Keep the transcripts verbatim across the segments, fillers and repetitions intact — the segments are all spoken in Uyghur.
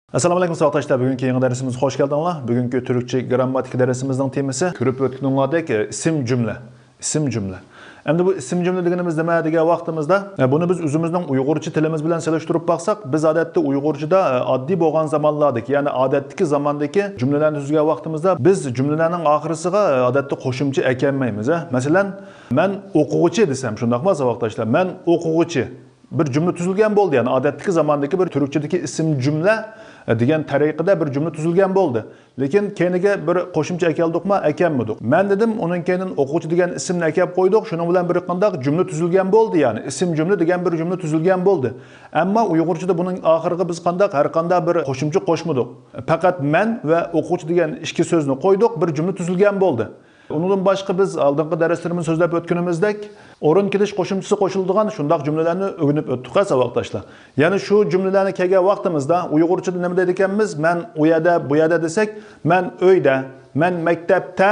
ئەسسالامۇ ئەلەيكۇم ساۋاقداشلار، بۈگۈنكى يېڭى دەرسىمىزگە خوش كەلدىڭلار. بۈگۈنكى تۈركچە گىرامماتىكا دەرسىمىزنىڭ تېمىسى، كۆرۈپ ئۆتكىنىڭلاردەك، ئىسىم جۈملە. ئىسىم جۈملە. ئەمدى بۇ ئىسىم جۈملە دېگىنىمىز نېمە دېگەن ۋاقتىمىزدا، بۇنى بىز ئۆزىمىزنىڭ ئۇيغۇرچە تىلىمىز بىلەن سېلىشتۇرۇپ باقساق، بىز ئادەتتە ئۇيغۇرچىدا ئاددىي بولغان زامانلاردىكى، يەنى ئادەتتىكى زاماندىكى جۈملىلەرنى تۈزگەن ۋاقتىمىزدا بىز جۈملىلەرنىڭ ئاخىرىسىغا ئادەتتە قوشۇمچە ئەكەلمەيمىز. مەسىلەن، مەن ئوقۇغۇچى دېسەم، شۇنداقمۇ ساۋاقداشلار؟ مەن ئوقۇغۇچى. بىر جۈملە تۈزۈلگەن بولدى، يەنى ئادەتتىكى زاماندىكى بىر تۈركچىدىكى ئىسىم جۈملە دېگەن تەرىقىدە بىر جۈملە تۈزۈلگەن بولدى. لېكىن كەينىگە بىر قوشۇمچە ئەكەلدۇقما؟ ئەكەلمىدۇق. مەن دېدىم، ئۇنىڭ كەينىدىن ئوقۇغۇچى دېگەن ئىسىمنى ئەكەپ قويدۇق. شۇنىڭ بىلەن بىر قانداق جۈملە تۈزۈلگەن بولدى، يەنى ئىسىم جۈملە دېگەن بىر جۈملە تۈزۈلگەن بولدى. ئەمما ئۇيغۇرچىدا بۇنىڭ ئاخىرىغا بىز قانداق، ھەر قانداق بىر قوشۇمچە قوشمىدۇق. پەقەت مەن ۋە ئوقۇغۇچى دېگەن ئىككى سۆزنى قويدۇق، بىر جۈملە تۈزۈلگەن بولدى. ئۇنىڭدىن باشقا بىز ئالدىنقى دەرسلىرىمىزدە سۆزلەپ ئۆتكىنىمىزدەك، ئورۇن كېلىش قوشۇمچىسى قوشۇلىدىغان شۇنداق جۈملىلەرنى ئۆگىنىپ ئۆتتۇق ھە ساۋاقداشلار. يەنى شۇ جۈملىلەرنى كەلگەن ۋاقتىمىزدا ئۇيغۇرچىدا نېمە دەيدىكەنمىز؟ مەن ئۇ يەردە، بۇ يەردە دېسەك، مەن ئۆيدە، مەن مەكتەپتە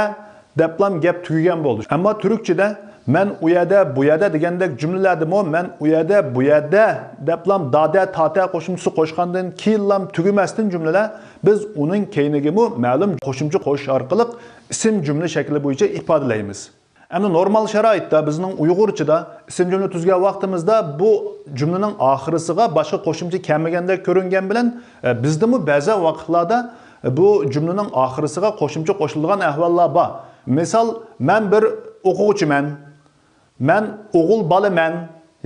دەپلام گەپ تۈگىگەن بولدى. ئەمما تۈركچىدە مەن ئۇ يەردە، بۇ يەردە دېگەندەك جۈملىلەردىمۇ مەن ئۇ يەردە، بۇ يەردە دەپلام دادە، تاتە قوشۇمچىسى قوشقاندىن كېيىنلام تۈگىمەستىن جۈملىلەر بىز ئۇنىڭ كەينىگىمۇ مەلۇم قوشۇمچە قوشۇش ئارقىلىق ئىسىم جۈملە شەكلى بويىچە ئىپادىلەيمىز. ئەمدى نورمال شارائىتتا بىزنىڭ ئۇيغۇرچىدا ئىسىم جۈملە تۈزگەن ۋاقتىمىزدا بۇ جۈملىنىڭ ئاخىرىسىغا باشقا قوشۇمچە كەلمىگەندەك كۆرۈنگەن بىلەن، ئە، بىزدىمۇ بەزى ۋاقىتلاردا بۇ جۈملىنىڭ ئاخىرىسىغا قوشۇمچە قوشۇلىدىغان ئەھۋاللار بار. مىسال، مەن بىر ئوقۇغۇچىمەن. مەن ئوغۇل بالىمەن.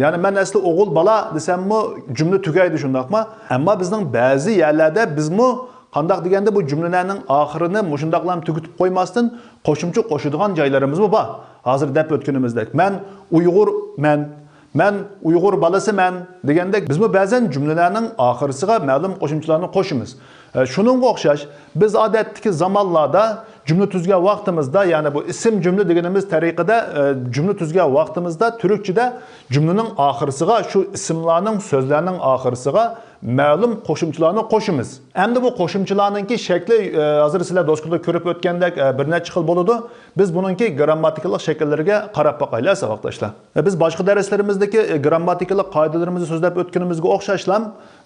يەنى مەن ئەسلى ئوغۇل بالا دېسەممۇ جۈملە تۈگەيدۇ، شۇنداقمۇ؟ ئەمما بىزنىڭ بەزى يەرلەردە بىزمۇ قانداق دېگەندە بۇ جۈملىلەرنىڭ ئاخىرىنى مۇشۇنداقلام تۈگىتىپ قويماستىن قوشۇمچە قوشىدىغان جايلىرىمىزمۇ بار. ھازىر دەپ ئۆتكىنىمىزدەك، مەن ئۇيغۇرمەن، مەن ئۇيغۇر بالىسىمەن دېگەندەك بىزمۇ بەزەن جۈملىلەرنىڭ ئاخىرىسىغا مەلۇم قوشۇمچىلارنى قوشىمىز. ئە، شۇنىڭغا ئوخشاش، بىز ئادەتتىكى زامانلاردا جۈملە تۈزگەن ۋاقتىمىزدا، يەنى بۇ ئىسىم جۈملە دېگىنىمىز تەرىقىدە، ئە، جۈملە تۈزگەن ۋاقتىمىزدا تۈركچىدە جۈملىنىڭ ئاخىرىسىغا، شۇ ئىسىملارنىڭ، سۆزلەرنىڭ ئاخىرىسىغا مەلۇم قوشۇمچىلارنى قوشىمىز. ئەمدى بۇ قوشۇمچىلارنىڭكى شەكلى، ئە، ھازىر سىلەر دوسكىدا كۆرۈپ ئۆتكەندەك، ئە، بىر نەچچە خىل بولىدۇ. بىز بۇنىڭكى گىرامماتىكىلىق شەكىللىرىگە قاراپ باقايلى، ساۋاقداشلار. ئە، بىز باشقا دەرسلىرىمىزدىكى، ئە، گىرامماتىكىلىق قائىدىلىرىمىزنى سۆزلەپ ئۆتكىنىمىزگە ئوخشاشلا،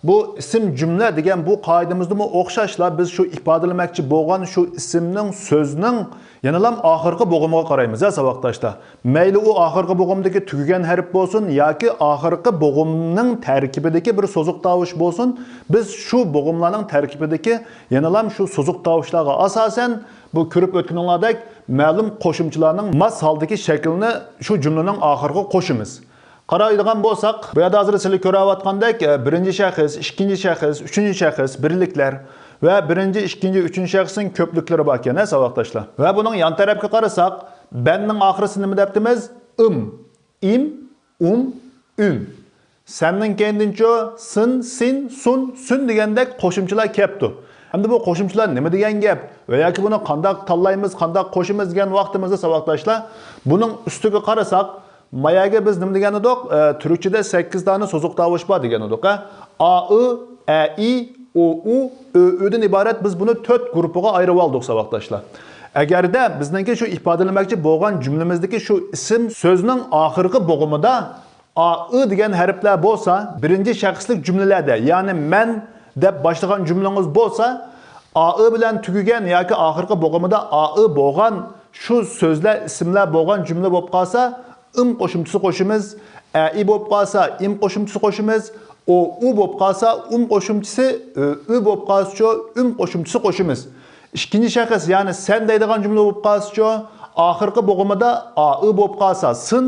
بۇ ئىسىم جۈملە دېگەن بۇ قائىدىمىزدىمۇ ئوخشاشلا، بىز شۇ ئىپادىلىمەكچى بولغان شۇ ئىسىمنىڭ، سۆزنىڭ يەنىلا ئاخىرقى بوغۇمىغا قارايمىز ھە ساۋاقداشلار. مەيلى ئۇ ئاخىرقى بوغۇمدىكى تۈگىگەن ھەرپ بولسۇن ياكى ئاخىرقى بوغۇمنىڭ تەركىبىدىكى بىر سوزۇق تاۋۇش بولسۇن، بىز شۇ بوغۇملارنىڭ تەركىبىدىكى يەنىلا شۇ سوزۇق تاۋۇشلارغا ئاساسەن، بۇ كۆرۈپ ئۆتكىنىڭلاردەك مەلۇم قوشۇمچىلارنىڭ ماس ھالدىكى شەكلىنى شۇ جۈملىنىڭ ئاخىرىغا قوشىمىز. قارايدىغان بولساق، بۇ يەردە ھازىر سىلەر كۆرۈۋاتقاندەك، ئە، بىرىنچى شەخس، ئىككىنچى شەخس، ئۈچىنچى شەخس، بىرلىكلەر ۋە بىرىنچى، ئىككىنچى، ئۈچىنچى شەخسنىڭ كۆپلۈكلىرى باركەن ھە ساۋاقداشلار. ۋە بۇنىڭ يان تەرەپكە قارىساق، بەننىڭ ئاخىرىسى نېمە دەپتىمىز؟ ئىم، ئىم، ئۇم، ئۈم. سەننىڭ كەينىدىنچۇ سىن، سىن، سۇن، سۈن دېگەندەك قوشۇمچىلار كەپتۇ. ئەمدى بۇ قوشۇمچىلار نېمە دېگەن گەپ ۋە ياكى بۇنى قانداق تاللايمىز، قانداق قوشىمىز دېگەن ۋاقتىمىزدا ساۋاقداشلار، بۇنىڭ ئۈستىگە قارىساق، مايەگە بىز نېمە دېگەن ئىدۇق؟ ئە، تۈركچىدە سەككىز دانە سوزۇق تاۋۇش بار دېگەن ئىدۇق، ھە؟ ئا، ئۇ، ئە، ئى، ئو، ئۇ، ئۆ، ئۆدىن ئىبارەت بىز بۇنى تۆت گۇرۇپپىغا ئايرىۋالدۇق ساۋاقداشلار. ئەگەردە بىزنىڭكى شۇ ئىپادىلىمەكچى بولغان جۈملىمىزدىكى شۇ ئىسىم سۆزنىڭ ئاخىرقى بوغۇمىدا ئا، ئۇ دېگەن ھەرپلەر بولسا، بىرىنچى شەخسلىك جۈملىلەردە، يەنى مەن دەپ باشلىغان جۈملىڭىز بولسا، ئا، ئۇ بىلەن تۈگىگەن ياكى ئاخىرقى بوغۇمىدا ئا، ئۇ بولغان شۇ سۆزلەر، ئىسىملەر بولغان جۈملە بولۇپ قالسا، ئىم قوشۇمچىسى قوشىمىز، ئە، ئى بولۇپ قالسا، ئىم قوشۇمچىسى قوشىمىز، ئو، ئۇ بولۇپ قالسا، ئۇم قوشۇمچىسى، ئۆ، ئۇ بولۇپ قالسىچۇ، ئۈم قوشۇمچىسى قوشىمىز. ئىككىنچى شەخس، يەنى سەن دەيدىغان جۈملە بولۇپ قالسىچۇ، ئاخىرقى بوغۇمىدا ئا، ئۇ بولۇپ قالسا، سىن،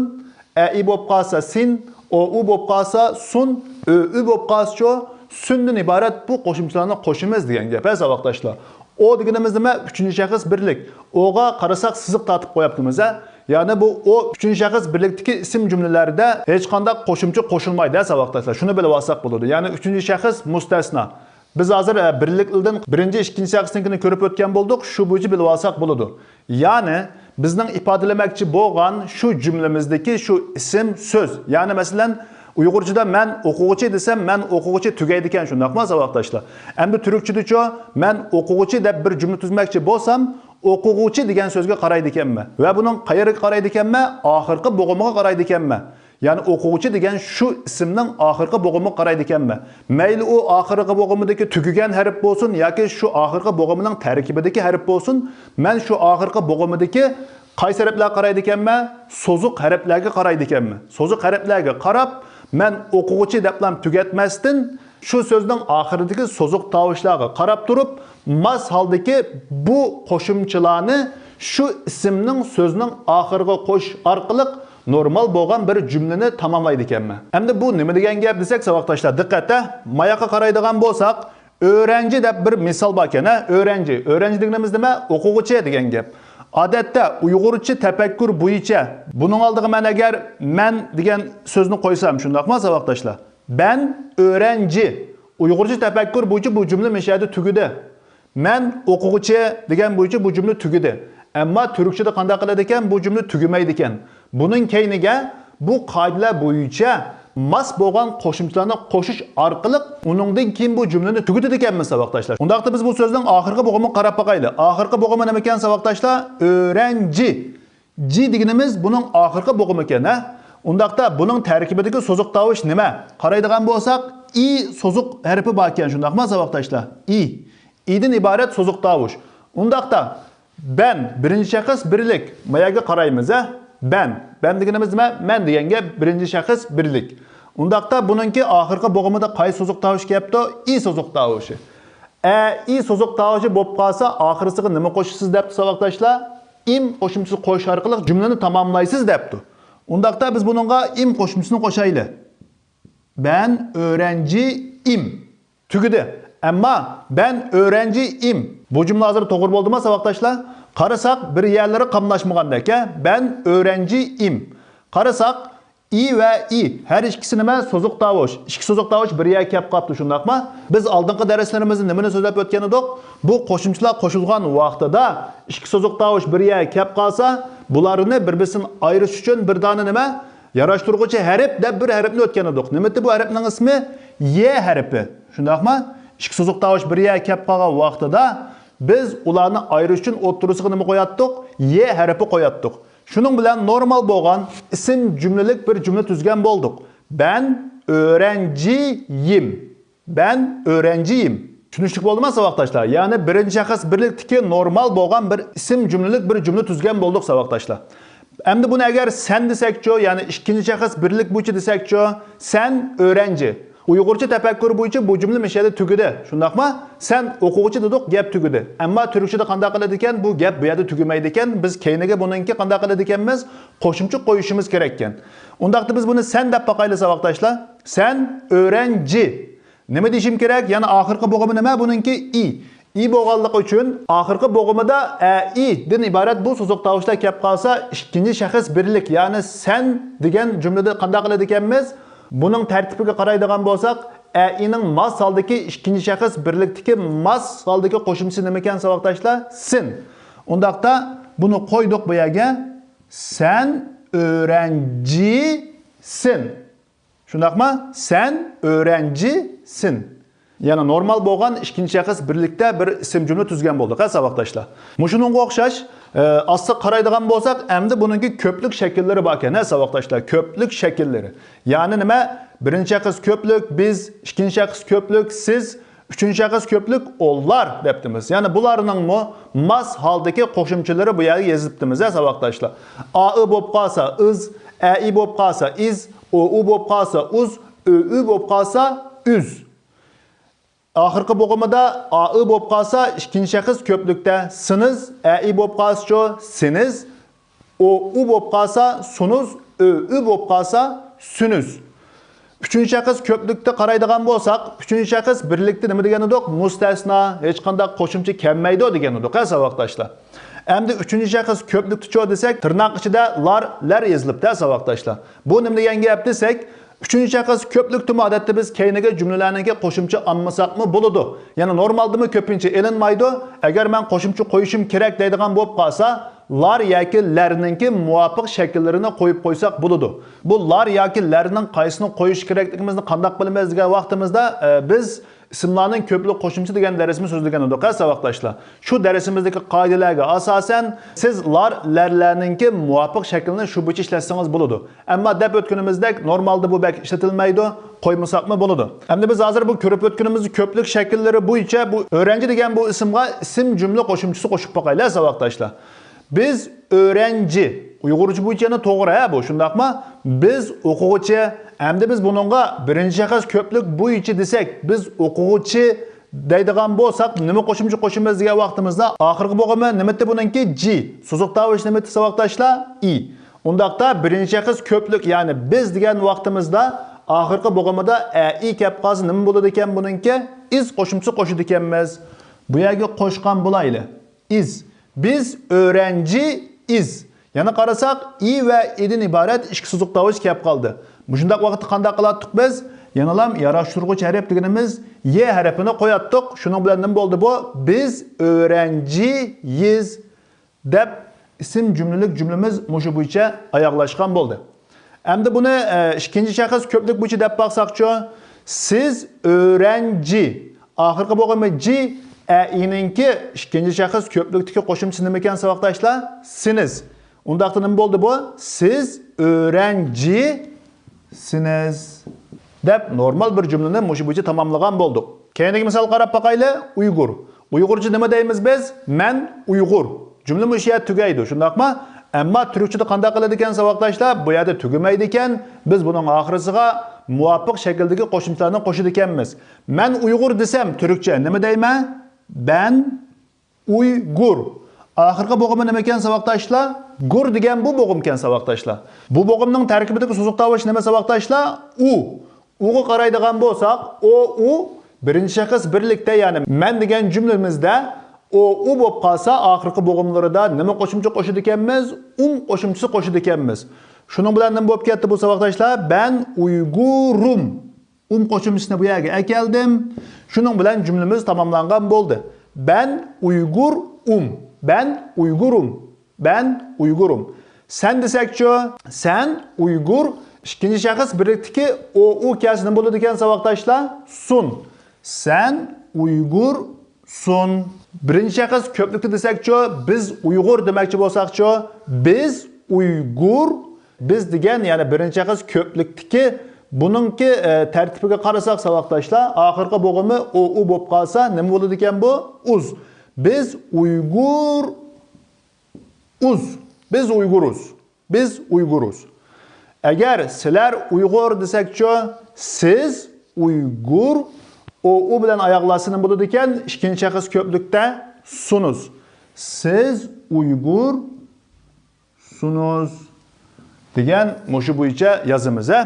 ئە، ئى بولۇپ قالسا، سىن، ئو، ئۇ بولۇپ قالسا، سۇن، ئۆ، ئۇ بولۇپ قالسىچۇ، سۈندىن ئىبارەت بۇ قوشۇمچىلارنى قوشىمىز دېگەن گەپ، ھە، ساۋاقداشلار. ئو دېگىنىمىز نېمە؟ ئۈچىنچى شەخس بىرلىك. ئوغا قارىساق، سىزىق تارتىپ قويۇپتىمىز، ھە؟ يەنى بۇ ئو ئۈچىنچى شەخس بىرلىكتىكى ئىسىم جۈملىلەردە ھېچقانداق قوشۇمچە قوشۇلمايدۇ، ھە، ساۋاقداشلار. شۇنى بىلىۋالساق بولىدۇ. يەنى ئۈچىنچى شەخس مۇستەسنا. بىز ھازىر، ئە، بىرلىكلىرىدىن بىرىنچى، ئىككىنچى شەخسنىڭكىنى كۆرۈپ ئۆتكەن بولدۇق. شۇ بويىچە بىلىۋالساق بولىدۇ. يەنى بىزنىڭ ئىپادىلىمەكچى بولغان شۇ جۈملىمىزدىكى شۇ ئىسىم سۆز. يەنى مەسىلەن، ئۇيغۇرچىدا مەن ئوقۇغۇچى دېسەم، مەن ئوقۇغۇچى تۈگەيدىكەن، شۇنداقمۇ ساۋاقداشلار؟ ئەمدى تۈركچىدىچۇ، مەن ئوقۇغۇچى دەپ بىر جۈملە تۈزمەكچى بولسام، ئوقۇغۇچى دېگەن سۆزگە قارايدىكەنمەن. ۋە بۇنىڭ قەيەرگە قارايدىكەنمەن؟ ئاخىرقى بوغۇمىغا قارايدىكەنمەن. يەنى ئوقۇغۇچى دېگەن شۇ ئىسىمنىڭ ئاخىرقى بوغۇمىغا قارايدىكەنمەن. مەيلى ئۇ ئاخىرقى بوغۇمىدىكى تۈگىگەن ھەرپ بولسۇن ياكى شۇ ئاخىرقى بوغۇمىنىڭ تەركىبىدىكى ھەرپ بولسۇن، مەن شۇ ئاخىرقى بوغۇمىدىكى قايسى ھەرپلەرگە قارايدىكەنمەن؟ سوزۇق ھەرپلەرگە قارايدىكەنمەن. سوزۇق ھەرپلەرگە قاراپ، مەن ئوقۇغۇچى دەپلا تۈگەتمەستىن، شۇ سۆزنىڭ ئاخىرىدىكى سوزۇق تاۋۇشلارغا قاراپ تۇرۇپ، ماس ھالدىكى بۇ قوشۇمچىلارنى شۇ ئىسىمنىڭ سۆزىنىڭ ئاخىرىغا قوشۇش ئارقىلىق نورمال بولغان بىر جۈملىنى تاماملايدىكەنمەن. ئەمدى بۇ نېمە دېگەن گەپ دېسەك، ساۋاقداشلار، دىققەت ھە، ماياققا قارايدىغان بولساق، ئۆرەنجى دەپ بىر مىسال باركەن ھە، ئۆرەنجى. ئۆرەنجى دېگىنىمىز نېمە؟ ئوقۇغۇچى دېگەن گەپ. ئادەتتە ئۇيغۇرچە تەپەككۇر بويىچە بۇنىڭ ئالدىغا مەن ئەگەر مەن دېگەن سۆزنى قويسام، شۇنداقمۇ ساۋاقداشلار؟ بەن ئۆرەنجى. ئۇيغۇرچە تەپەككۇر بويىچە بۇ جۈملە مۇشۇ يەردە تۈگىدى. مەن ئوقۇغۇچى دېگەن بويىچە بۇ جۈملە تۈگىدى. ئەمما تۈركچىدە قانداق قىلىدىكەن؟ بۇ جۈملە تۈگىمەيدىكەن. بۇنىڭ كەينىگە بۇ قائىدىلەر بويىچە ماس بولغان قوشۇمچىلارنى قوشۇش ئارقىلىق ئۇنىڭدىن كېيىن بۇ جۈملىنى تۈگىتىدىكەنمىز، ساۋاقداشلار. ئۇنداقتا بىز بۇ سۆزنىڭ ئاخىرقى بوغۇمىغا قاراپ باقايلى. ئاخىرقى بوغۇمى نېمىكەن، ساۋاقداشلار؟ ئۆرەنجى. جى دېگىنىمىز بۇنىڭ ئاخىرقى بوغۇمىكەن ھە. ئۇنداقتا بۇنىڭ تەركىبىدىكى سوزۇق تاۋۇش نېمە؟ قارايدىغان بولساق، ئى سوزۇق ھەرپى باركەن، شۇنداقمۇ ساۋاقداشلار؟ ئى. ئىدىن ئىبارەت سوزۇق تاۋۇش. ئۇنداقتا بەن، بىرىنچى شەخس بىرلىك، ماياققا قارايمىز ھە. بەن. بەن دېگىنىمىز نېمە؟ مەن دېگەن گەپ، بىرىنچى شەخس بىرلىك. ئۇنداقتا بۇنىڭكى ئاخىرقى بوغۇمىدا قايسى سوزۇق تاۋۇش كەپتۇ؟ ئى سوزۇق تاۋۇشى. ئە، ئى سوزۇق تاۋۇشى بولۇپ قالسا، ئاخىرسىغا نېمە قوشىسىز دەپتۇ، ساۋاقداشلار؟ ئىم قوشۇمچىسى قوشۇش ئارقىلىق جۈملىنى تاماملايسىز دەپتۇ. ئۇنداقتا بىز بۇنىڭغا ئىم قوشۇمچىسىنى قوشايلى. بەن ئۆرەنجى ئىم. تۈگىدى. ئەمما بەن ئۆرەنجى ئىم. بۇ جۈملە ھازىر توغرا بولدىما، ساۋاقداشلار؟ قارىساق، بىر يەرلىرى قاملاشمىغاندەك ھە. بەن ئۆرەنجى ئىم. قارىساق، ئى ۋە ئى ھەر ئىككىسى نېمە؟ سوزۇق تاۋۇش. ئىككى سوزۇق تاۋۇش بىر يەرگە كەپ قاپتۇ، شۇنداقمۇ؟ بىز ئالدىنقى دەرسلىرىمىزدە نېمىنى سۆزلەپ ئۆتكەن ئىدۇق؟ بۇ قوشۇمچىلار قوشۇلغان ۋاقتىدا ئىككى سوزۇق تاۋۇش بىر يەرگە كەپ قالسا، بۇلارنى بىر-بىرسىدىن ئايرىش ئۈچۈن بىر دانە نېمە؟ ياراشتۇرغۇچى ھەرپ دەپ بىر ھەرپنى ئۆتكەن ئىدۇق. نېمىتى بۇ ھەرپنىڭ ئىسمى؟ يە ھەرپى. شۇنداقمۇ؟ ئىككى سوزۇق تاۋۇش بىر يەرگە كەپ قالغان ۋاقتىدا بىز ئۇلارنى ئايرىش ئۈچۈن ئوتتۇرىسىغا نېمە قوياتتۇق؟ يە ھەرپى قوياتتۇق. شۇنىڭ بىلەن نورمال بولغان ئىسىم جۈملىلىك بىر جۈملە تۈزگەن بولدۇق. بەن ئۆرەنجىيىم. بەن ئۆرەنجىيىم. چۈشىنىشلىك بولدىما، ساۋاقداشلار؟ يەنى بىرىنچى شەخس بىرلىكتىكى نورمال بولغان بىر ئىسىم جۈملىلىك بىر جۈملە تۈزگەن بولدۇق، ساۋاقداشلار. ئەمدى بۇنى ئەگەر سەن دېسەكچۇ، يەنى ئىككىنچى شەخس بىرلىك بويىچە دېسەكچۇ، سەن ئۆرەنجى. ئۇيغۇرچە تەپەككۇر بويىچە بۇ جۈملە مۇشۇ يەردە تۈگىدى. شۇنداقمۇ؟ سەن ئوقۇغۇچى دېدۇق، گەپ تۈگىدى. ئەمما تۈركچىدە قانداق قىلىدىكەن؟ بۇ گەپ بۇ يەردە تۈگىمەيدىكەن. بىز كەينىگە بۇنىڭكى قانداق قىلىدىكەنمىز؟ قوشۇمچە قويۇشىمىز كېرەككەن. ئۇنداقتا بىز بۇنى سەن دەپ باقايلى، ساۋاقداشلار. سەن ئۆرەنجى. نېمە دېيىشىم كېرەك؟ يەنە ئاخىرقى بوغۇمى نېمە بۇنىڭكى؟ ئى. ئى بولغانلىقى ئۈچۈن ئاخىرقى بوغۇمىدا ئە، ئى دىن ئىبارەت بۇ سوزۇق تاۋۇشلار كەپ قالسا، ئىككىنچى شەخس بىرلىك، يەنى سەن دېگەن جۈملىدە قانداق قىلىدىكەنمىز؟ بۇنىڭ تەرتىپىگە قارايدىغان بولساق، ئە، ئىنىڭ ماس ھالدىكى ئىككىنچى شەخس بىرلىكتىكى ماس ھالدىكى قوشۇمچىسى نېمىكەن، ساۋاقداشلار؟ سىن. ئۇنداقتا بۇنى قويدۇق بۇ يەرگە. سەن ئۆرەنجىسىن. شۇنداقمۇ؟ سەن ئۆرەنجىسىن. يەنى نورمال بولغان ئىككىنچى شەخس بىرلىكتە بىر ئىسىم جۈملە تۈزگەن بولدۇق ھە، ساۋاقداشلار. مۇشۇنىڭغا ئوخشاش، ئە، ئاستا قارايدىغان بولساق، ئەمدى بۇنىڭكى كۆپلۈك شەكىللىرى باركەن ھە، ساۋاقداشلار. كۆپلۈك شەكىللىرى. يەنى نېمە؟ بىرىنچى شەخس كۆپلۈك، بىز، ئىككىنچى شەخس كۆپلۈك، سىز، ئۈچىنچى شەخس كۆپلۈك ئۇلار دەپتىمىز. يەنى بۇلارنىڭمۇ ماس ھالدىكى قوشۇمچىلىرى بۇ يەرگە يېزىپتىمىز ھە، ساۋاقداشلار. ئائى بولۇپ قالسا ئىز، ئەئى بولۇپ قالسا ئىز، ئوئۇ بولۇپ قالسا ئۇز، ئۆئۈ بولۇپ قالسا ئۈز. ئاخىرقى بوغۇمىدا ئائى بولۇپ قالسا ئىككىنچى شەخس كۆپلۈكتە سىنىز، ئەئى بولۇپ قالسىچۇ؟ سىنىز. ئوئۇ بولۇپ قالسا سۇنۇز، ئۆئۈ بولۇپ قالسا سۈنۈز. ئۈچىنچى شەخس كۆپلۈكتە قارايدىغان بولساق، ئۈچىنچى شەخس بىرلىكتە نېمە دېگەن ئىدۇق؟ مۇستەسنا، ھېچقانداق قوشۇمچە كەلمەيدۇ دېگەن ئىدۇق ھە، ساۋاقداشلار. ئەمدى ئۈچىنچى شەخس كۆپلۈكتىچۇ دېسەك، تىرناق ئىچىدە لار، لەر يېزىلىپتۇ ھە، ساۋاقداشلار. بۇ نېمە دېگەن گەپ دېسەك، ئۈچىنچى شەخس كۆپلۈكتىمۇ ئادەتتە بىز كەينىگە جۈملىلەرنىڭكى قوشۇمچە ئالمىساقمۇ بولىدۇ. يەنى نورمالدىمۇ كۆپىنچە ئېلىنمايدۇ. ئەگەر مەن قوشۇمچە قويۇشۇم كېرەك دەيدىغان بولۇپ قالسا، لار ياكى لەرنىڭكى مۇۋاپىق شەكىللىرىنى قويۇپ قويساق بولىدۇ. بۇ لار ياكى لەرنىڭ قايسىنى قويۇش كېرەكلىكىمىزنى قانداق بىلىمىز دېگەن ۋاقتىمىزدا، ئە، بىز ئىسىملارنىڭ كۆپلۈك قوشۇمچىسى دېگەن دەرسمۇ سۆزلىگەن ئىدۇق ھە ساۋاقداشلار. شۇ دەرسىمىزدىكى قائىدىلەرگە ئاساسەن، سىز لار، لەرلەرنىڭكى مۇۋاپىق شەكلىنى شۇ بويىچە ئىشلەتسىڭىز بولىدۇ. ئەمما دەپ ئۆتكىنىمىزدەك، نورمالدا بۇ بەك ئىشلىتىلمەيدۇ، قويمىساقمۇ بولىدۇ. ئەمدى بىز ھازىر بۇ كۆرۈپ ئۆتكىنىمىز كۆپلۈك شەكىللىرى بويىچە بۇ ئۆرەنجى دېگەن بۇ ئىسىمغا ئىسىم جۈملە قوشۇمچىسى قوشۇپ باقايلى ھە ساۋاقداشلار. بىز ئۆرەنجى. ئۇيغۇرچە بويىچە يەنە توغرا ھە بۇ، شۇنداقمۇ؟ بىز ئوقۇغۇچى. ئەمدى بىز بۇنىڭغا بىرىنچى شەخس كۆپلۈك بويىچە دېسەك، بىز ئوقۇغۇچى دەيدىغان بولساق، نېمە قوشۇمچە قوشىمىز دېگەن ۋاقتىمىزدا، ئاخىرقى بوغۇمى نېمىتى بۇنىڭكى؟ جى. سوزۇق تاۋۇش نېمىتى ساۋاقداشلار؟ ئى. ئۇنداقتا بىرىنچى شەخس كۆپلۈك، يەنى بىز دېگەن ۋاقتىمىزدا ئاخىرقى بوغۇمىدا ئەئى كەپ قالسا نېمە بولىدىكەن بۇنىڭكى؟ ئىز قوشۇمچىسى قوشىدىكەنمىز. بۇ يەرگە قوشقان بولايلى. ئىز. بىز ئۆرەنجى ئىز. يەنە قارىساق، ئى ۋە ئىدىن ئىبارەت ئىككى سوزۇق تاۋۇش كەپ قالدى. مۇشۇنداق ۋاقىتتا قانداق قىلاتتۇق بىز؟ يەنىلام ياراشتۇرغۇچ ھەرپ دېگىنىمىز يې ھەرپىنى قوياتتۇق. شۇنىڭ بىلەن نېمە بولدى بۇ؟ بىز ئۆرەنجى يىز دەپ ئىسىم جۈملىلىك جۈملىمىز مۇشۇ بويىچە ئاياغلاشقان بولدى. ئەمدى بۇنى، ئە، ئىككىنچى شەخس كۆپلۈك بويىچە دەپ باقساقچۇ؟ سىز ئۆرەنجى. ئاخىرقى بوغۇمى جى، ئەئىنىڭكى ئىككىنچى شەخس كۆپلۈكتىكى قوشۇمچىسى نېمىكەن ساۋاقداشلار؟ سىنىز. ئۇنداقتا نېمە بولدى بۇ؟ سىز ئۆرەنجى سىنىز دەپ نورمال بىر جۈملىنى مۇشۇ بويىچە تاماملىغان بولدۇق. كەينىدىكى مىسالغا قاراپ باقايلى. ئۇيغۇر. ئۇيغۇرچە نېمە دەيمىز بىز؟ مەن ئۇيغۇر. جۈملە مۇشۇ يەردە تۈگەيدۇ، شۇنداقمۇ؟ ئەمما تۈركچىدە قانداق قىلىدىكەن ساۋاقداشلار؟ بۇ يەردە تۈگىمەيدىكەن. بىز بۇنىڭ ئاخىرىسىغا مۇۋاپىق شەكىلدىكى قوشۇمچىلارنى قوشىدىكەنمىز. مەن ئۇيغۇر دېسەم تۈركچە نېمە دەيمەن؟ بەن ئۇيغۇر. ئاخىرقى بوغۇمى نېمىكەن ساۋاقداشلار؟ گۇر دېگەن بۇ بوغۇمكەن ساۋاقداشلار. بۇ بوغۇمنىڭ تەركىبىدىكى سوزۇق تاۋۇش نېمە ساۋاقداشلار؟ ئۇ. ئۇغا قارايدىغان بولساق، ئو، ئۇ، بىرىنچى شەخس بىرلىكتە، يەنى مەن دېگەن جۈملىمىزدە ئو، ئۇ بولۇپ قالسا، ئاخىرقى بوغۇملىرىدا نېمە قوشۇمچە قوشىدىكەنمىز؟ ئۇم قوشۇمچىسى قوشىدىكەنمىز. شۇنىڭ بىلەن نېمە بولۇپ كەتتى بۇ ساۋاقداشلار؟ بەن ئۇيغۇرۇم. ئۇم قوشۇمچىسىنى بۇ يەرگە ئەكەلدىم. شۇنىڭ بىلەن جۈملىمىز تاماملانغان بولدى. بەن ئۇيغۇر ئۇم. بەن ئۇيغۇرۇم. بەن ئۇيغۇرۇم. سەن دېسەكچۇ؟ سەن ئۇيغۇر. ئىككىنچى شەخس بىرلىكتىكى ئو، ئۇ كەلسە نېمە بولىدىكەن ساۋاقداشلار؟ سۇن. سەن ئۇيغۇر سۇن. بىرىنچى شەخس كۆپلۈكتە دېسەكچۇ؟ بىز ئۇيغۇر دېمەكچى بولساقچۇ؟ بىز ئۇيغۇر. بىز دېگەن، يەنى بىرىنچى شەخس كۆپلۈكتىكى بۇنىڭكى، ئە، تەرتىپىگە قارىساق ساۋاقداشلار، ئاخىرقى بوغۇمى ئو، ئۇ بولۇپ قالسا نېمە بولىدىكەن بۇ؟ ئۇز. بىز ئۇيغۇر ئۇز. بىز ئۇيغۇرۇز. بىز ئۇيغۇرۇز. ئەگەر سىلەر ئۇيغۇر دېسەكچۇ؟ سىز ئۇيغۇر. ئو، ئۇ بىلەن ئاياغلاشسا نېمە بولىدىكەن؟ ئىككىنچى شەخس كۆپلۈكتە سۇنۇز. سىز ئۇيغۇر سۇنۇز دېگەن مۇشۇ بويىچە يازىمىز ھە.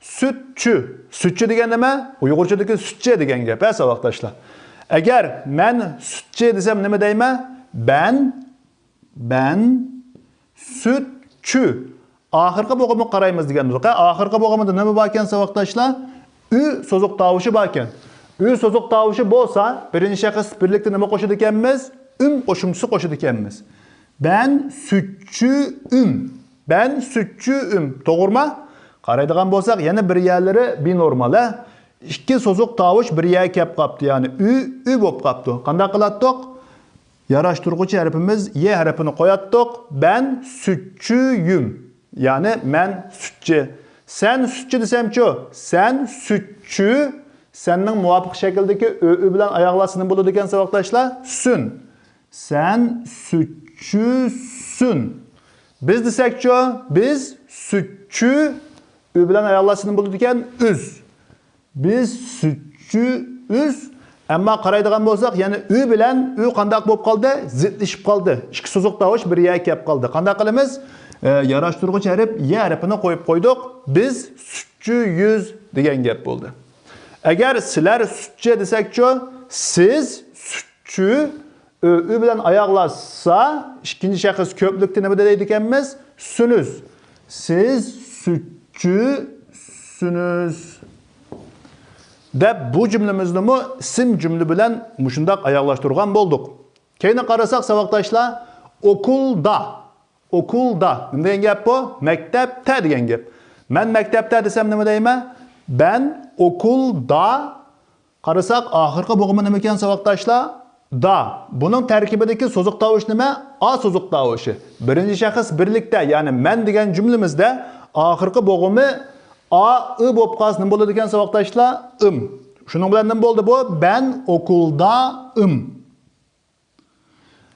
سۈتچۈ. سۈتچۈ دېگەن نېمە؟ ئۇيغۇرچىدىكى سۈتچى دېگەن گەپ ھە ساۋاقداشلار. ئەگەر مەن سۈتچى دېسەم نېمە دەيمەن؟ بەن بەن سۈتچۈ. ئاخىرقى بوغۇمغا قارايمىز دېگەن بولساق، ئاخىرقى بوغۇمىدا نېمە باركەن ساۋاقداشلار؟ ئۈ سوزۇق تاۋۇشى باركەن. ئۈ سوزۇق تاۋۇشى بولسا، بىرىنچى شەخس بىرلىكتە نېمە قوشىدىكەنمىز؟ ئۈم قوشۇمچىسى قوشىدىكەنمىز. بەن سۈتچۈ ئۈم. بەن سۈتچۈ ئۈم. توغرىما؟ قارايدىغان بولساق، يەنە بىر يەرلىرى بىنورمال ھە. ئىككى سوزۇق تاۋۇش بىر يەرگە كەپ قاپتۇ، يەنى ئۈ، ئۈ بولۇپ قاپتۇ. قانداق قىلاتتۇق؟ ياراشتۇرغۇچ ھەرپىمىز يې ھەرپىنى قوياتتۇق. بەن سۈتچۈيۈم. يەنى مەن سۈتچى. سەن سۈتچى دېسەمچۇ؟ سەن سۈتچۈ. سەننىڭ مۇۋاپىق شەكىلدىكى ئۆ، ئۆ بىلەن ئاياغلاشسا نېمە بولىدىكەن ساۋاقداشلار؟ سۈن. سەن سۈتچۈسۈن. بىز دېسەكچۇ؟ بىز سۈتچۈ. ئۆ بىلەن ئاياغلاشسا نېمە بولىدىكەن؟ ئۈز. بىز سۈتچۈ ئۈز. ئەمما قارايدىغان بولساق، يەنە ئۈ بىلەن ئۈ قانداق بولۇپ قالدى؟ زىتلىشىپ قالدى. ئىككى سوزۇق تاۋۇش بىر يەرگە كەپ قالدى. قانداق قىلىمىز؟ ئە، ياراشتۇرغۇچ ھەرپ يە ھەرپىنى قويۇپ قويدۇق. بىز سۈتچۈ يۈز دېگەن گەپ بولدى. ئەگەر سىلەر سۈتچى دېسەكچۇ؟ سىز سۈتچۈ. ئۆ، ئۆ بىلەن ئاياغلاشسا، ئىككىنچى شەخس كۆپلۈكتە نېمە دەيدىكەنمىز؟ سۈنۈز. سىز سۈتچۈسۈنۈز. دەپ بۇ جۈملىمىزنىمۇ ئىسىم جۈملە بىلەن مۇشۇنداق ئاياغلاشتۇرغان بولدۇق. كەينى قارىساق ساۋاقداشلار، ئوكۇلدا. ئوكۇلدا. نېمە دېگەن گەپ بۇ؟ مەكتەپتە دېگەن گەپ. مەن مەكتەپتە دېسەم نېمە دەيمەن؟ بەن ئوكۇلدا قارىساق، ئاخىرقى بوغۇمى نېمىكەن، ساۋاقداشلار؟ دا. بۇنىڭ تەركىبىدىكى سوزۇق تاۋۇش نېمە؟ ئا سوزۇق تاۋۇشى. بىرىنچى شەخس بىرلىكتە، يەنى مەن دېگەن جۈملىمىزدە ئاخىرقى بوغۇمى ئا، ئى بولۇپ قالسا نېمە بولىدىكەن، ساۋاقداشلار؟ ئىم. شۇنىڭ بىلەن نېمە بولدى بۇ؟ بەن ئوكۇلدا ئىم.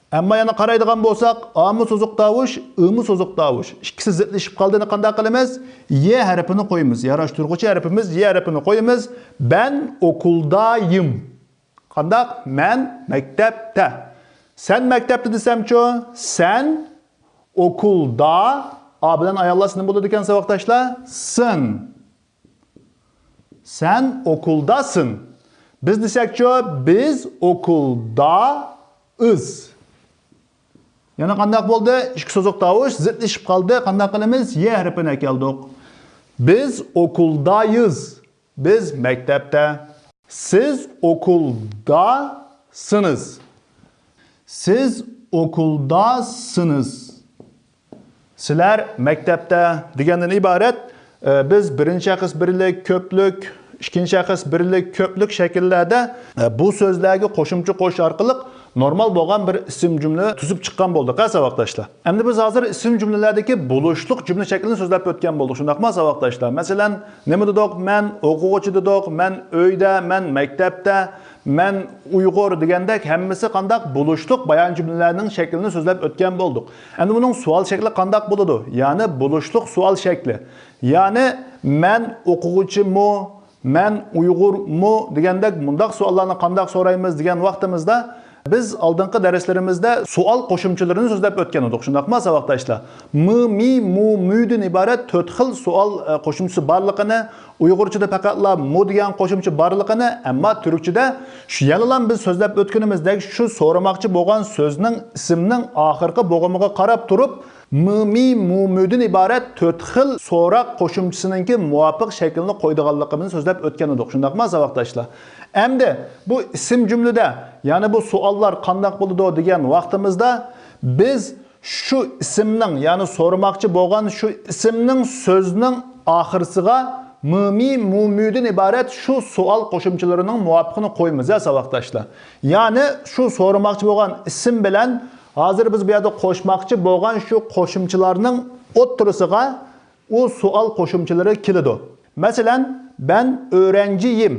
ئەمما يەنە قارايدىغان بولساق، ئامۇ سوزۇق تاۋۇش، ئىمۇ سوزۇق تاۋۇش. ئىككىسى زىتلىشىپ قالدى، قانداق قىلىمىز؟ يە ھەرپىنى قويىمىز. ياراشتۇرغۇچى ھەرپىمىز يە ھەرپىنى قويىمىز. بەن ئوكۇلدايىم. قانداق؟ مەن مەكتەپتە. سەن مەكتەپتە دېسەمچۇ؟ سەن ئوكۇلدا. ئا بىلەن ئاياغلاشسا نېمە بولىدىكەن، ساۋاقداشلار؟ سىن. سەن ئوكۇلداسىن. بىز دېسەكچۇ؟ بىز ئوكۇلدائىز. يەنە قانداق بولدى؟ ئىككى سوزۇق تاۋۇش زىتلىشىپ قالدى. قانداق قىلىمىز؟ يە ھەرپىنى ئەكەلدۇق. بىز ئوكۇلدايىز. بىز مەكتەپتە. سىز ئوكۇلداسىنىز. سىز ئوكۇلداسىنىز. سىلەر مەكتەپتە دېگەندىن ئىبارەت، ئە، بىز بىرىنچى شەخس بىرلىك، كۆپلۈك، ئىككىنچى شەخس بىرلىك، كۆپلۈك شەكىللەردە، ئە، بۇ سۆزلەرگە قوشۇمچە قوشۇش ئارقىلىق نورمال بولغان بىر ئىسىم جۈملە تۈزۈپ چىققان بولدۇق، ھە، ساۋاقداشلار. ئەمدى بىز ھازىر ئىسىم جۈملىلەردىكى بولۇشلۇق جۈملە شەكلىنى سۆزلەپ ئۆتكەن بولدۇق، شۇنداقمۇ، ساۋاقداشلار؟ مەسىلەن، نېمە دېدۇق؟ مەن ئوقۇغۇچى دېدۇق، مەن ئۆيدە، مەن مەكتەپتە، مەن ئۇيغۇر دېگەندەك ھەممىسى قانداق؟ بولۇشلۇق بايان جۈملىلەرنىڭ شەكلىنى سۆزلەپ ئۆتكەن بولدۇق. ئەمدى بۇنىڭ سوئال شەكلى قانداق بولىدۇ؟ يەنى بولۇشلۇق سوئال شەكلى. يەنى مەن ئوقۇغۇچىمۇ، مەن ئۇيغۇرمۇ دېگەندەك مۇنداق سوئاللارنى قانداق سورايمىز دېگەن ۋاقتىمىزدا، بىز ئالدىنقى دەرسلىرىمىزدە سوئال قوشۇمچىلىرىنى سۆزلەپ ئۆتكەن ئىدۇق، شۇنداقمۇ، ساۋاقداشلار؟ مى، مى، مۇ، مۇدىن ئىبارەت تۆت خىل سوئال، ئە، قوشۇمچىسى بارلىقىنى، ئۇيغۇرچىدا پەقەتلا مۇ دېگەن قوشۇمچە بارلىقىنى، ئەمما تۈركچىدە شۇ يەنىلا بىز سۆزلەپ ئۆتكىنىمىزدەك شۇ سورىماقچى بولغان سۆزنىڭ ئىسىمنىڭ ئاخىرقى بوغۇمىغا قاراپ تۇرۇپ، مى، مى، مۇ، مۇدىن ئىبارەت تۆت خىل سوراق قوشۇمچىسىنىڭكى مۇۋاپىق شەكلىنى قويىدىغانلىقىمىزنى سۆزلەپ ئۆتكەن ئىدۇق، شۇنداقمۇ، ساۋاقداشلار؟ ئەمدى بۇ ئىسىم جۈملىدە، يەنى بۇ سوئاللار قانداق بولىدۇ دېگەن ۋاقتىمىزدا، بىز شۇ ئىسىمنىڭ، يەنى سورىماقچى بولغان شۇ ئىسىمنىڭ سۆزنىڭ ئاخىرسىغا مى، مى، مۇ، مۇدىن ئىبارەت شۇ سوئال قوشۇمچىلىرىنىڭ مۇۋاپىقىنى قويىمىز، ھە، ساۋاقداشلار. يەنى شۇ سورىماقچى بولغان ئىسىم بىلەن ھازىر بىز بۇ يەردە قوشماقچى بولغان شۇ قوشۇمچىلارنىڭ ئوتتۇرىسىغا ئۇ سوئال قوشۇمچىلىرى كېلىدۇ. مەسىلەن، بەن ئۆرەنجىيىم.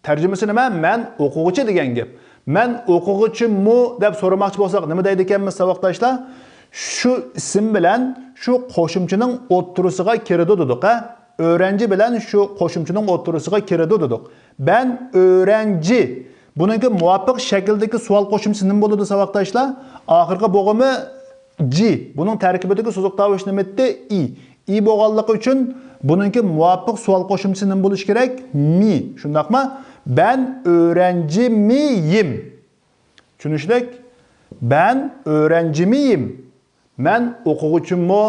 تەرجىمىسى نېمە؟ مەن ئوقۇغۇچى دېگەن گەپ. مەن ئوقۇغۇچىمۇ دەپ سورىماقچى بولساق، نېمە دەيدىكەنمىز، ساۋاقداشلار؟ شۇ ئىسىم بىلەن شۇ قوشۇمچىنىڭ ئوتتۇرىسىغا كىرىدۇ دېدۇق، ھە؟ ئۆرەنجى بىلەن شۇ قوشۇمچىنىڭ ئوتتۇرىسىغا كىرىدۇ دېدۇق. بەن ئۆرەنجى. بۇنىڭكى مۇۋاپىق شەكىلدىكى سوئال قوشۇمچىسى نېمە بولىدۇ، ساۋاقداشلار؟ ئاخىرقى بوغۇمى جى. بۇنىڭ تەركىبىدىكى سوزۇق تاۋۇش نېمە ئىدى؟ ئى. ئى بولغانلىقى ئۈچۈن بۇنىڭكى مۇۋاپىق سوئال قوشۇمچىسى نېمە بولۇشى كېرەك؟ مى. شۇنداقمۇ؟ بەن ئۆرەنجىمىيىم. چۈشىنىشلىك؟ بەن ئۆرەنجىمىيىم. مەن ئوقۇغۇچىمۇ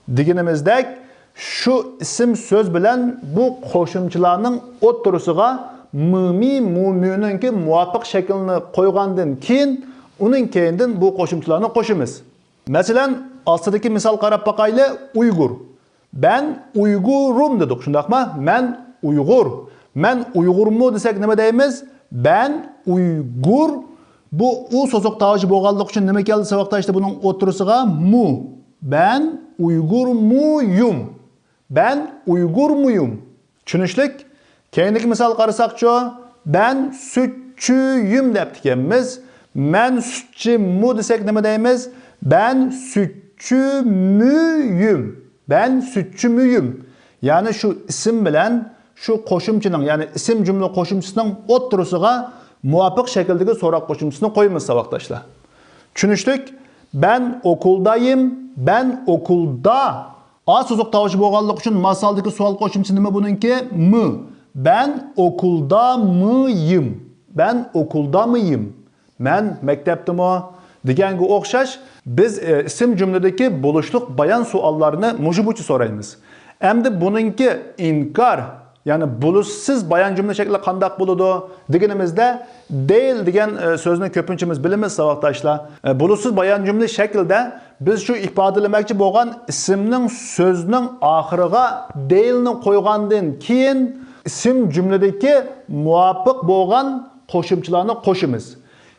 دېگىنىمىزدەك، شۇ ئىسىم سۆز بىلەن بۇ قوشۇمچىلارنىڭ ئوتتۇرىسىغا مى، مى، مۇ، مۇنىڭكى مۇۋاپىق شەكلىنى قويغاندىن كېيىن، ئۇنىڭ كەينىدىن بۇ قوشۇمچىلارنى قوشىمىز. مەسىلەن، ئاستىدىكى مىسال قاراپ باقايلى، ئۇيغۇر. بەن ئۇيغۇرۇم دېدۇق، شۇنداقمۇ؟ مەن ئۇيغۇر. مەن ئۇيغۇرمۇ دېسەك نېمە دەيمىز؟ بەن ئۇيغۇر. بۇ ئۇ سوزۇق تاۋۇشى بولغانلىقى ئۈچۈن نېمە كەلدى، ساۋاقداشلار، بۇنىڭ ئوتتۇرىسىغا؟ مۇ. بەن ئۇيغۇرمۇيۇم. بەن ئۇيغۇرمۇيۇم. چۈشىنىشلىك؟ كەينىدىكى مىسال قارىساقچۇ؟ بەن سۈتچۈيۈم دەپتىكەنمىز. مەن سۈتچىمۇ دېسەك نېمە دەيمىز؟ بەن سۈتچۈمۈيۈم. بەن سۈتچۈمۈيۈم. يەنى شۇ ئىسىم بىلەن شۇ قوشۇمچىنىڭ، يەنى ئىسىم جۈملە قوشۇمچىسىنىڭ ئوتتۇرىسىغا مۇۋاپىق شەكىلدىكى سوراق قوشۇمچىسىنى قويىمىز، ساۋاقداشلار. چۈشىنىشلىك؟ بەن ئوكۇلدايىم، بەن ئوكۇلدا. ئا سوزۇق تاۋۇشى بولغانلىقى ئۈچۈن ماسالدىكى سوئال قوشۇمچىسى نېمە بۇنىڭكى؟ مۇ. بەن ئوكۇلدامۇيۇم. بەن ئوكۇلدامۇيۇم. مەن مەكتەپتىمۇ؟ دېگەنگە ئوخشاش، بىز، ئە، ئىسىم جۈملىدىكى بولۇشلۇق بايان سوئاللارنى مۇشۇ بويىچە سورايمىز. ئەمدى بۇنىڭكى ئىنكار، يەنى بولۇشسىز بايان جۈملە شەكلى قانداق بولىدۇ دېگىنىمىزدە، دېيىل دېگەن، ئە، سۆزنى كۆپىنچىمىز بىلىمىز، ساۋاقداشلار. ئە، بولۇشسىز بايان جۈملە شەكلىدە بىز شۇ ئىپادىلىمەكچى بولغان ئىسىمنىڭ سۆزنىڭ ئاخىرىغا دېيىلنى قويغاندىن كېيىن، ئىسىم جۈملىدىكى مۇۋاپىق بولغان قوشۇمچىلارنى قوشىمىز.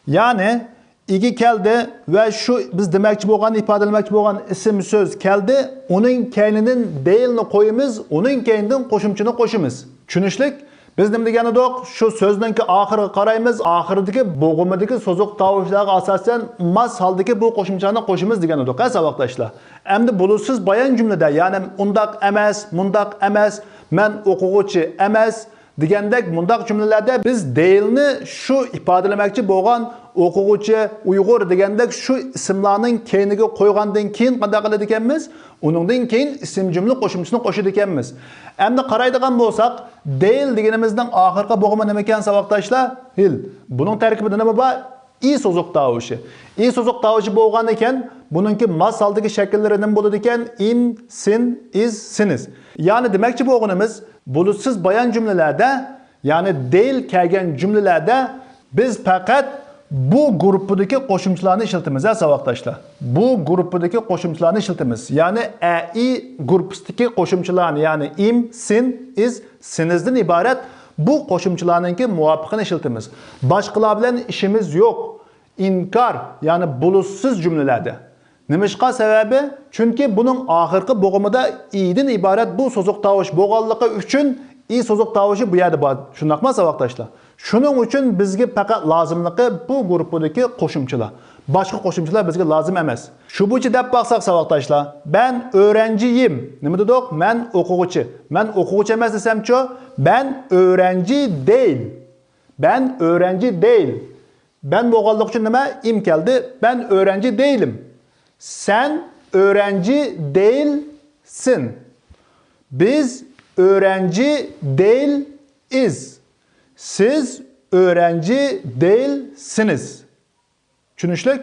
يەنى ئىگە كەلدى ۋە شۇ بىز دېمەكچى بولغان، ئىپادىلىمەكچى بولغان ئىسىم سۆز كەلدى، ئۇنىڭ كەينىدىن دېيىلنى قويىمىز، ئۇنىڭ كەينىدىن قوشۇمچىنى قوشىمىز. چۈشىنىشلىك؟ بىز نېمە دېگەن ئىدۇق؟ شۇ سۆزنىڭكى ئاخىرىغا قارايمىز، ئاخىرىدىكى بوغۇمىدىكى سوزۇق تاۋۇشلارغا ئاساسەن ماس ھالدىكى بۇ قوشۇمچىلارنى قوشىمىز دېگەن ئىدۇق ھە ساۋاقداشلار. ئەمدى بولۇشسىز بايان جۈملىدە، يەنى ئۇنداق ئەمەس، مۇنداق ئەمەس، مەن ئوقۇغۇچى ئەمەس دېگەندەك مۇنداق جۈملىلەردە بىز دېيىلنى شۇ ئىپادىلىمەكچى بولغان ئوقۇغۇچى، ئۇيغۇر دېگەندەك شۇ ئىسىملارنىڭ كەينىگە قويغاندىن كېيىن قانداق قىلىدىكەنمىز؟ ئۇنىڭدىن كېيىن ئىسىم جۈملە قوشۇمچىسىنى قوشىدىكەنمىز. ئەمدى قارايدىغان بولساق، دېيىل دېگىنىمىزنىڭ ئاخىرقى بوغۇمى نېمىكەن ساۋاقداشلار؟ ھىل. بۇنىڭ تەركىبىدە نېمە بار؟ ئى سوزۇق تاۋۇشى. ئى سوزۇق تاۋۇشى بولغان ئىكەن، بۇنىڭكى ماس ھالدىكى شەكىللىرى نېمە بولىدىكەن؟ ئىم، سىن، ئىز، سىنىز. يەنى دېمەكچى بولغىنىمىز، بولۇشسىز بايان جۈملىلەردە، يەنى دېيىل كەلگەن جۈملىلەردە بىز پەقەت بۇ گۇرۇپپىدىكى قوشۇمچىلارنى ئىشلىتىمىز ھە ساۋاقداشلار. بۇ گۇرۇپپىدىكى قوشۇمچىلارنى ئىشلىتىمىز. يەنى ئەئى گۇرۇپپىسىدىكى قوشۇمچىلارنى، يەنى ئىم، سىن، ئىز، سىنىزدىن ئىبارەت بۇ قوشۇمچىلارنىڭكى مۇۋاپىقىنى ئىشلىتىمىز. باشقىلار بىلەن ئىشىمىز يوق. ئىنكار، يەنى بولۇشسىز جۈملىلەردە. نېمىشقا سەۋەبى؟ چۈنكى بۇنىڭ ئاخىرقى بوغۇمىدا ئىدىن ئىبارەت بۇ سوزۇق تاۋۇش بولغانلىقى ئۈچۈن ئى سوزۇق تاۋۇشى بۇ يەردە بار. شۇنداقمۇ ساۋاقداشلار؟ شۇنىڭ ئۈچۈن بىزگە پەقەت لازىملىقى بۇ گۇرۇپپىدىكى قوشۇمچىلار. باشقا قوشۇمچىلار بىزگە لازىم ئەمەس. شۇ بويىچە دەپ باقساق ساۋاقداشلار، بەن ئۆرەنجىيىم. نېمە دېدۇق؟ مەن ئوقۇغۇچى. مەن ئوقۇغۇچى ئەمەس دېسەمچۇ؟ بەن ئۆرەنجى دېيىل. بەن ئۆرەنجى دېيىل. بەن بولغانلىقى ئۈچۈن نېمە؟ ئىم كەلدى. بەن ئۆرەنجى دېيىلىم. سەن ئۆرەنجى دېيىلسىن. بىز ئۆرەنجى دېيىلىز. سىز ئۆرەنجى دېيىلسىنىز. چۈشىنىشلىك؟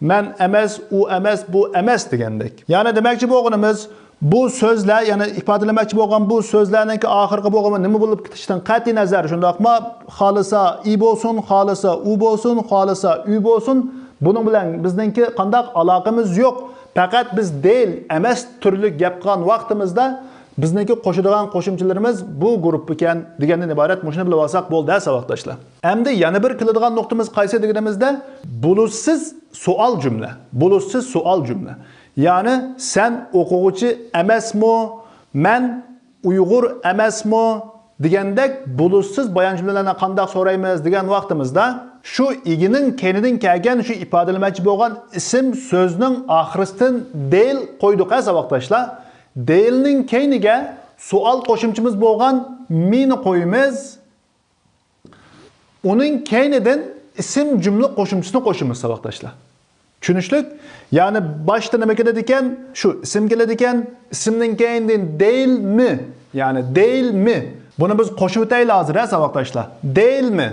مەن ئەمەس، ئۇ ئەمەس، بۇ ئەمەس دېگەندەك. يەنى دېمەكچى بولغىنىمىز، بۇ سۆزلەر، يەنى ئىپادىلىمەكچى بولغان بۇ سۆزلەرنىڭكى ئاخىرقى بوغۇمى نېمە بولۇپ كېتىشىدىن قەتئىي نەزەر، شۇنداقمۇ؟ خالىسا ئى بولسۇن، خالىسا ئۇ بولسۇن، خالىسا ئۈ بولسۇن، بۇنىڭ بىلەن بىزنىڭكى قانداق ئالاقىمىز يوق. پەقەت بىز دېيىل ئەمەس تۈرلۈك گەپ قىلغان ۋاقتىمىزدا بىزنىڭكى قوشىدىغان قوشۇمچىلىرىمىز بۇ گۇرۇپپىكەن دېگەندىن ئىبارەت، مۇشۇنى بىلىۋالساق بولدى ھە ساۋاقداشلار. ئەمدى يەنە بىر كېلىدىغان نۇقتىمىز قايسى دېگىنىمىزدە، بولۇشسىز سوئال جۈملە. بولۇشسىز سوئال جۈملە. يەنى سەن ئوقۇغۇچى ئەمەسمۇ؟ مەن ئۇيغۇر ئەمەسمۇ؟ دېگەندەك بولۇشسىز بايان جۈملىلەرنى قانداق سورايمىز دېگەن ۋاقتىمىزدا، شۇ ئىگىنىڭ كەينىدىن كەلگەن شۇ ئىپادىلىمەكچى بولغان ئىسىم سۆزنىڭ ئاخىرىسىدىن دېيىل قويدۇق ھە ساۋاقداشلار. دېيىلنىڭ كەينىگە سوئال قوشۇمچىمىز بولغان مىنى قويىمىز. ئۇنىڭ كەينىدىن ئىسىم جۈملە قوشۇمچىسىنى قوشىمىز ساۋاقداشلار. چۈشىنىشلىك؟ يەنى باشتا نېمە كېلىدىكەن؟ شۇ ئىسىم كېلىدىكەن. ئىسىمنىڭ كەينىدىن دېيىلمۇ؟ يەنى دېيىلمۇ؟ بۇنى بىز قوشۇۋېتەيلى ھازىر ھە ساۋاقداشلار. دېيىلمۇ؟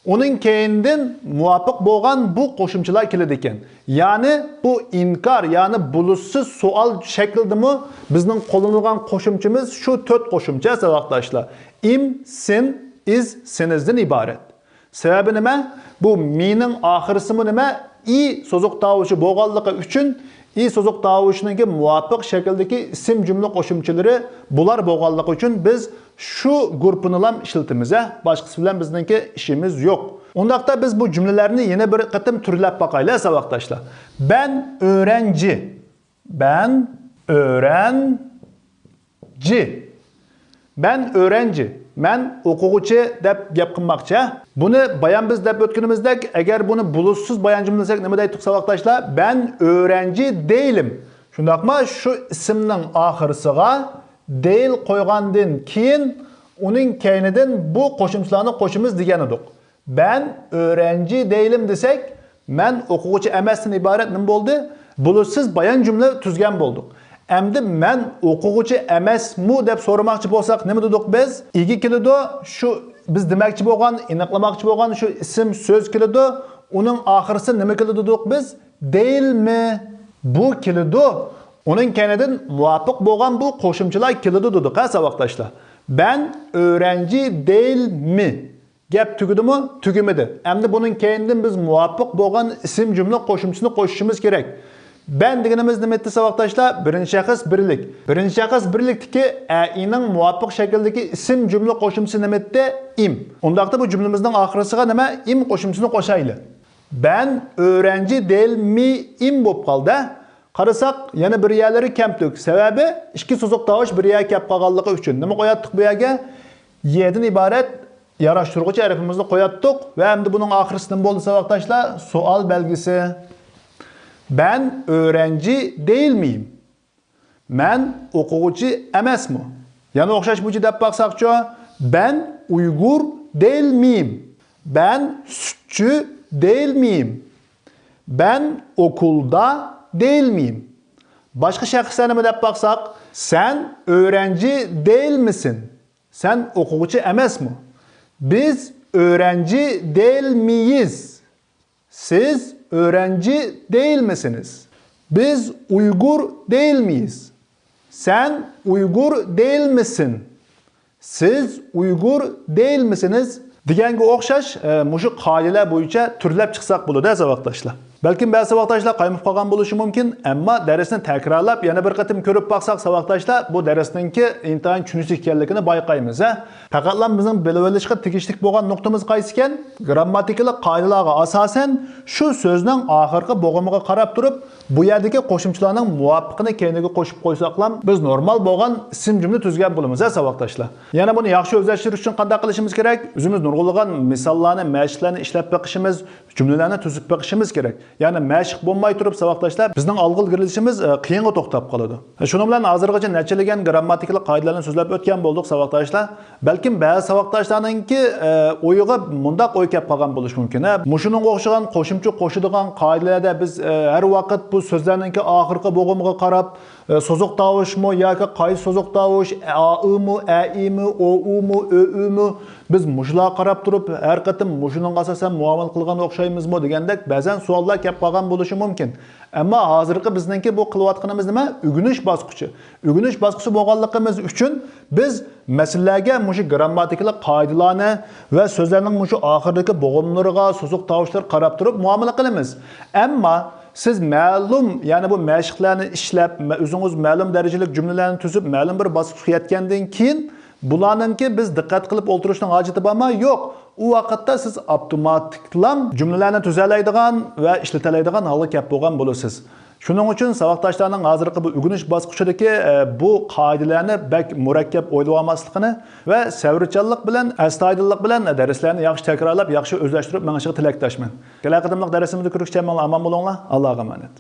ئۇنىڭ كەينىدىن مۇۋاپىق بولغان بۇ قوشۇمچىلار كېلىدىكەن. يەنى بۇ ئىنكار، يەنى بولۇشسىز سوئال شەكلىدىمۇ بىزنىڭ قوللىنىدىغان قوشۇمچىمىز شۇ تۆت قوشۇمچە ساۋاقداشلار. ئىم، سىن، ئىز، سىنىزدىن ئىبارەت. سەۋەبى نېمە؟ بۇ مىنىڭ ئاخىرىسىمۇ نېمە؟ ئى سوزۇق تاۋۇشى بولغانلىقى ئۈچۈن، ئى سوزۇق تاۋۇشىنىڭكى مۇۋاپىق شەكىلدىكى ئىسىم جۈملە قوشۇمچىلىرى بۇلار بولغانلىقى ئۈچۈن بىز شۇ گۇرۇپپىنىلام ئىشلىتىمىز ھە. باشقىسى بىلەن بىزنىڭكى ئىشىمىز يوق. ئۇنداقتا بىز بۇ جۈملىلەرنى يەنە بىر قېتىم تۈرلەپ باقايلى ساۋاقداشلار. بەن ئۆرەنجى. بەن ئۆرەنجى. بەن ئۆرەنجى. مەن ئوقۇغۇچى دەپ گەپ قىلماقچى. بۇنى بايان بىز دەپ ئۆتكىنىمىزدەك، ئەگەر بۇنى بولۇشسىز بايان جۈملىسەك نېمە دەيتتۇق ساۋاقداشلار؟ بەن ئۆرەنجى دېيىلىم. شۇنداقمۇ؟ شۇ ئىسىمنىڭ ئاخىرىسىغا دېيىل قويغاندىن كېيىن ئۇنىڭ كەينىدىن بۇ قوشۇمچىلارنى قوشىمىز دېگەن ئىدۇق. بەن ئۆرەنجى دېيىلىم دېسەك، مەن ئوقۇغۇچى ئەمەستىن ئىبارەت نېمە بولدى؟ بولۇشسىز بايان جۈملە تۈزگەن بولدۇق. ئەمدى مەن ئوقۇغۇچى ئەمەسمۇ دەپ سورىماقچى بولساق نېمە دېدۇق بىز؟ ئىگە كېلىدۇ، شۇ بىز دېمەكچى بولغان، ئېنىقلىماقچى بولغان شۇ ئىسىم سۆز كېلىدۇ، ئۇنىڭ ئاخىرىسى نېمە كېلىدۇ دېدۇق بىز؟ دېيىلمۇ؟ بۇ كېلىدۇ. ئۇنىڭ كەينىدىن مۇۋاپىق بولغان بۇ قوشۇمچىلار كېلىدۇ دېدۇق ھە ساۋاقداشلار. بەن ئۆرەنجى دېيىلمۇ؟ گەپ تۈگىدىمۇ؟ تۈگىمىدى. ئەمدى بۇنىڭ كەينىدىن بىز مۇۋاپىق بولغان ئىسىم جۈملە قوشۇمچىسىنى قوشۇشىمىز كېرەك. بەن دېگىنىمىز نېمە ئىدى ساۋاقداشلار؟ بىرىنچى شەخس بىرلىك. بىرىنچى شەخس بىرلىكتىكى ئەئىنىڭ مۇۋاپىق شەكىلدىكى ئىسىم جۈملە قوشۇمچىسى نېمە ئىدى؟ ئىم. ئۇنداقتا بۇ جۈملىمىزنىڭ ئاخىرىسىغا نېمە؟ ئىم قوشۇمچىسىنى قوشايلى. بەن ئۆرەنجى دېيىلمىيم بولۇپ قالدى. قارىساق، يەنە بىر يەرلىرى كەمتۈك. سەۋەبى ئىككى سوزۇق تاۋۇش بىر يەرگە كەپ قالغانلىقى ئۈچۈن. نېمە قوياتتۇق بۇ يەرگە؟ يەدىن ئىبارەت ياراشتۇرغۇچ ھەرپىمىزنى قوياتتۇق ۋە ئەمدى بۇنىڭ ئاخىرىسى نېمە بولدى ساۋاقداشلار؟ سوئال بەلگىسى. بەن ئۆرەنجى دېيىلمىيم. مەن ئوقۇغۇچى ئەمەسمۇ؟ يەنە ئوخشاش بويىچە دەپ باقساقچۇ؟ بەن ئۇيغۇر دېيىلمىيم. بەن سۈتچۈ دېيىلمىيم. بەن ئوكۇلدا دېيىلمىيم. باشقا شەخسلەرنىمۇ دەپ باقساق، سەن ئۆرەنجى دېيىلمىسىن؟ سەن ئوقۇغۇچى ئەمەسمۇ؟ بىز ئۆرەنجى دېيىلمىيىز. سىز ئۆرەنجى دېيىلمىسىنىز؟ بىز ئۇيغۇر دېيىلمىيىز. سەن ئۇيغۇر دېيىلمىسىن؟ سىز ئۇيغۇر دېيىلمىسىنىز؟ دېگەنگە ئوخشاش، ئە، مۇشۇ قائىدىلەر بويىچە تۈرلەپ چىقساق بولىدۇ ساۋاقداشلار. بەلكىم بەزى ساۋاقداشلار قايمۇپ قالغان بولۇشى مۇمكىن، ئەمما دەرسنى تەكرارلاپ يەنە بىر قېتىم كۆرۈپ باقساق ساۋاقداشلار، بۇ دەرسنىڭكى ئىنتايىن چۈشىنىشلىك ئىكەنلىكىنى بايقايمىز، ھە. پەقەتلا بىزنىڭ بىلىۋېلىشقا تېگىشلىك بولغان نۇقتىمىز قايسىكەن؟ گرامماتىكىلىق قائىدىلارغا ئاساسەن، شۇ سۆزنىڭ ئاخىرقى بوغۇمىغا قاراپ تۇرۇپ، بۇ يەردىكى قوشۇمچىلارنىڭ مۇۋاپىقىنى كەينىگە قوشۇپ قويساقلا، بىز نورمال بولغان ئىسىم جۈملە تۈزگەن بولىمىز، ھە، ساۋاقداشلار. يەنە بۇنى ياخشى ئۆزلەشتۈرۈش ئۈچۈن قانداق قىلىشىمىز كېرەك؟ ئۆزىمىز نۇرغۇنلىغان مىساللارنى، مەشىقلەرنى ئىشلەپ بېقىشىمىز، جۈملىلەرنى تۈزۈپ بېقىشىمىز كېرەك. يەنى مەشىق بولماي تۇرۇپ ساۋاقداشلار، بىزنىڭ ئالغا ئىلگىرىلىشىمىز، ئە، قىيىنغا توختاپ قالىدۇ. شۇنىڭ بىلەن ھازىرغىچە نەچچىلىگەن گرامماتىكىلىق قائىدىلەرنى سۆزلەپ ئۆتكەن بولدۇق ساۋاقداشلار. بەلكىم بەزى ساۋاقداشلارنىڭكى، ئە، ئويىغا مۇنداق ئوي كەپ قالغان بولۇشى مۇمكىن، ھە، مۇشۇنىڭغا ئوخشىغان قوشۇمچە قوشىدىغان قائىدىلەردە بىز، ئە، ھەر ۋاقىت بۇ سۆزلەرنىڭكى ئاخىرقى بوغۇمىغا قاراپ، ئە، سوزۇق تاۋۇشمۇ ياكى قايسى سوزۇق تاۋۇش، ئائىمۇ، ئەئىمۇ، ئوئۇمۇ، ئۆئۈمۇ، بىز مۇشۇلارغا قاراپ تۇرۇپ، ھەر قېتىم مۇشۇنىڭغا ئاساسەن مۇئامىلە قىلغان ئوخشايمىزمۇ دېگەندەك بەزەن سوئاللار كەپ قالغان بولۇشى مۇمكىن. ئەمما ھازىرقى بىزنىڭكى بۇ قىلىۋاتقىنىمىز نېمە؟ ئۆگىنىش باسقۇچى. ئۆگىنىش باسقۇچى بولغانلىقىمىز ئۈچۈن بىز مەسىلىلەرگە مۇشۇ گرامماتىكىلىق قائىدىلارنى ۋە سۆزلەرنىڭ مۇشۇ ئاخىرىدىكى بوغۇملىرىغا، سوزۇق تاۋۇشلىرىغا قاراپ تۇرۇپ مۇئامىلە قىلىمىز. ئەمما سىز مەلۇم، يەنى بۇ مەشىقلەرنى ئىشلەپ، مە-، ئۆزىڭىز مەلۇم دەرىجىلىك جۈملىلەرنى تۈزۈپ، مەلۇم بىر باسقۇچقا يەتكەندىن كېيىن، بۇلارنىڭكى بىز دىققەت قىلىپ ئولتۇرۇشنىڭ ھاجىتى بارمۇ؟ يوق. ئۇ ۋاقىتتا سىز ئاپتوماتىكلا جۈملىلەرنى تۈزەلەيدىغان ۋە ئىشلىتەلەيدىغان ھالغا كەپ بولغان بولىسىز. شۇنىڭ ئۈچۈن ساۋاقداشلارنىڭ ھازىرقى بۇ ئۆگىنىش باسقۇچىدىكى، ئە، بۇ قائىدىلەرنى بەك مۇرەككەپ ئويلىۋالماسلىقىنى ۋە سەۋرچانلىق بىلەن، ئەستايىدىللىق بىلەن دەرسلەرنى ياخشى تەكرارلاپ، ياخشى ئۆزلەشتۈرۈپ مېڭىشىغا تىلەكداشمەن. كېلەر قېتىملىق دەرسىمىزدە كۆرۈشكىچە ماڭا ئامان بولۇڭلار. ئاللاغا ئامانەت.